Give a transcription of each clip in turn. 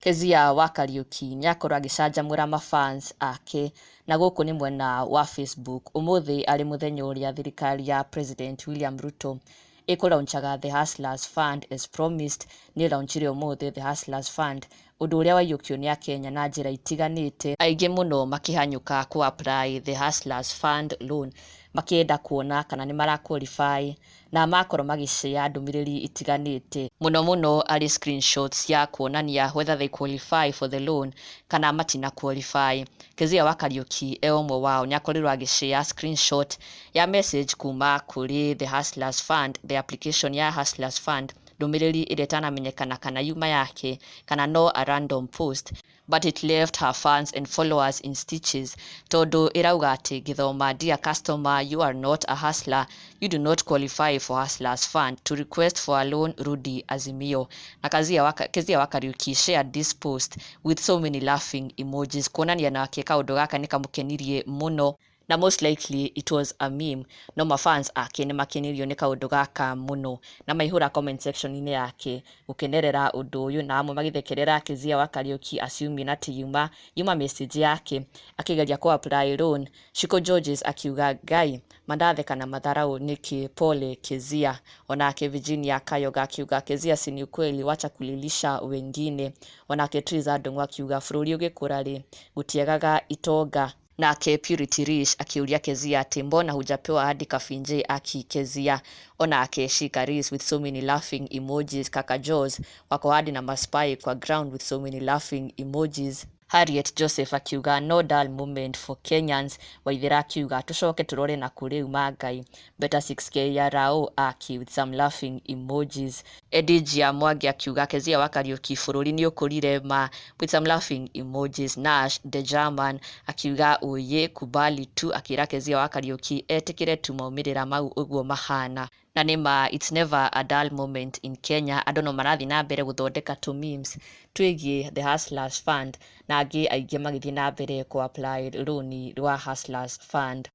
Kezia wa Kariuki nĩakorwo agĩcanjamũra mafans ake na gũkũ nĩ mwena wa Facebook. Ũmũthĩ arĩ mũthenya ũrĩa thirikari ya President William Ruto ĩkũlaunchaga The Hustlers Fund as promised. Nĩ launchire ũmũthĩ The Hustlers Fund, ũndũ ũrĩa waiyũkio nĩ akenya na njĩra itiganĩte, aingĩ mũno makĩhanyũka kũ apply The Hustlers Fund loan, makĩenda kuona kana nĩ mara qualify, na makorwo magĩshare ndũmĩrĩri itiganĩte, mũno mũno arĩ screenshots ya kuonania whether they qualify for the loan kana matina qualify. Kezia wa Kariuki e ũmwe wao, nĩ akorirwo agĩshare screenshot ya message kuma kũrĩ The Hustlers Fund, the application ya Hustlers Fund, ndũmĩrĩri ĩrĩa ĩtanamenyekana kana yuma yake kana no a random post, but it left her fans and followers in stitches, tondũ ĩrauga atĩ ngĩthoma, "Dear customer, you are not a hustler. You do not qualify for Hustlers Fund. To request for a loan, rudi Azimio." Na Kezia wa Kariuki shared this post with so many laughing emojis, kuonania nake kaũndũ gaka nĩ kamũkenirie mũno, na most likely it was a meme, no mafans ake nĩ makenirio nĩ kaũndũ gaka mũno na maihũra comment section-inĩ yake gũkenerera ũndũ ũyũ, na amwe magĩthekerera Kezia wa Kariuki assuming atĩ yuma message yake akĩgeria kũ apply loan. Shiko Georges akiuga, "Ngai mandatheka na madharau nĩkĩ? Pole Kezia." Onake Virginia Kayoga akiuga, "Kezia, si ni ukweli, wacha kulilisha wengine." Onake Triza Ndung'u akiuga, "Bũrũri ũgĩkũra rĩ, gũtiagaga itonga." Nake Purity Rish akiuria Kezia ati, "Mbona hujapewa hadi kafinje aki Kezia?" Onake Shika Reese with so many laughing emojis. Kaka Jaws wako hadi na maspy kwa ground with so many laughing emojis. Harriet Joseph akiuga, "No dull moment for Kenyans." Waithera akiuga, "Tucoke turore na kũrĩu mangai better 6K ya Rao aki," with some laughing emojis. Edigia Mwangi akiuga, "Kezia wa Kariuki, bũrũri nĩ ũkũrire ma," with some laughing emojis. Nash the German akiuga, "Oye, kubali tu," akĩra Kezia wa Kariuki etĩkĩre tu maumĩrĩra mau ũguo mahana. Na nĩma, it's never a dull moment in Kenya. Andũ no marathiĩ na mbere gũthondeka tũ memes twĩgiĩ The Hustlers Fund, na angĩ aingĩ magĩthiĩ na mbere kũ apply rũni rwa Hustlers Fund.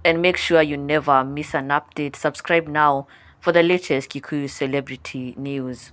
And make sure you never miss an update. Subscribe now for the latest Kikuyu celebrity news.